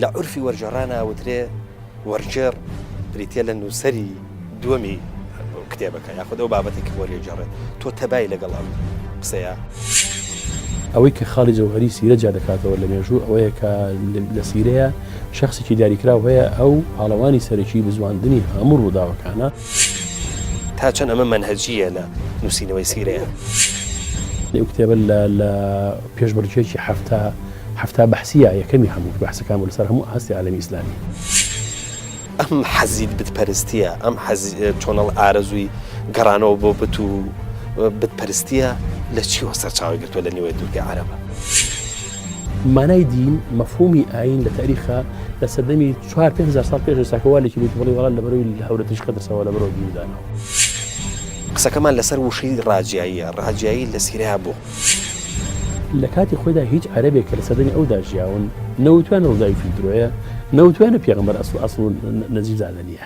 لە عورفی وەرگێڕانا ئەوترێ وەرگێڕ بریتییە لە نووسەری دووەمی کتێبەکە یاخود ئەو بابەتەی کە وەریەگێڕێت. تۆ تەبای لەگەڵ ئەم قسەیە؟ ئەوەی کە خاڵی جەوهەری سیرە جیا دەکاتەوە لە مێژوو ئەوەیە کە لە سیرەیە شەخسێکی دیاریکراو هەیە ئەو پاڵەوانی سەرەکی بزواندنی هەموو ڕووداوەکانە. تا چەند ئەمە مەنهەجییە لە نووسینەوەی سیرەیە؟ ئەو کتێبە لە لە پێشبڕکێکی 70 70 بەحسیە یەکەمی هەموو بەحسەکان بوو لەسەر هەموو ئاستی عالەمی ئیسلامی. ئەم حەزی بت پەرستیە، ئەم حەز چۆنەڵ ئارەزووی گەڕانەوە بۆ بت و بت پەرستیە لە چیوە سەرچاوەی گرتووە لە نیوەی دوورگەی عەرەبە؟ مانای دین، مەفهومی ئایین لە تاریخا لە سەردەمی چوار 5000 ساڵ پێش ئێستا کە وا لێکی بوویت بڵێی وەڵا لەبەرەوەی لە هەورە تریشقە ترساوە لەبەرەوە دین داناوە. قسەکەمان لەسەر وشەی ڕاجیاییە، ڕاجیایی لە سیرەیا بۆ؟ لە کاتی خۆیدا هیچ عەرەبێک کە لە سەردەمی ئەودا ژیاون نەوتویانە ڕووداوی فیل درۆیە، نەوتویانە پێغەمبەر ئەسڵ ئەسڵ و نەجیب زادە نییە.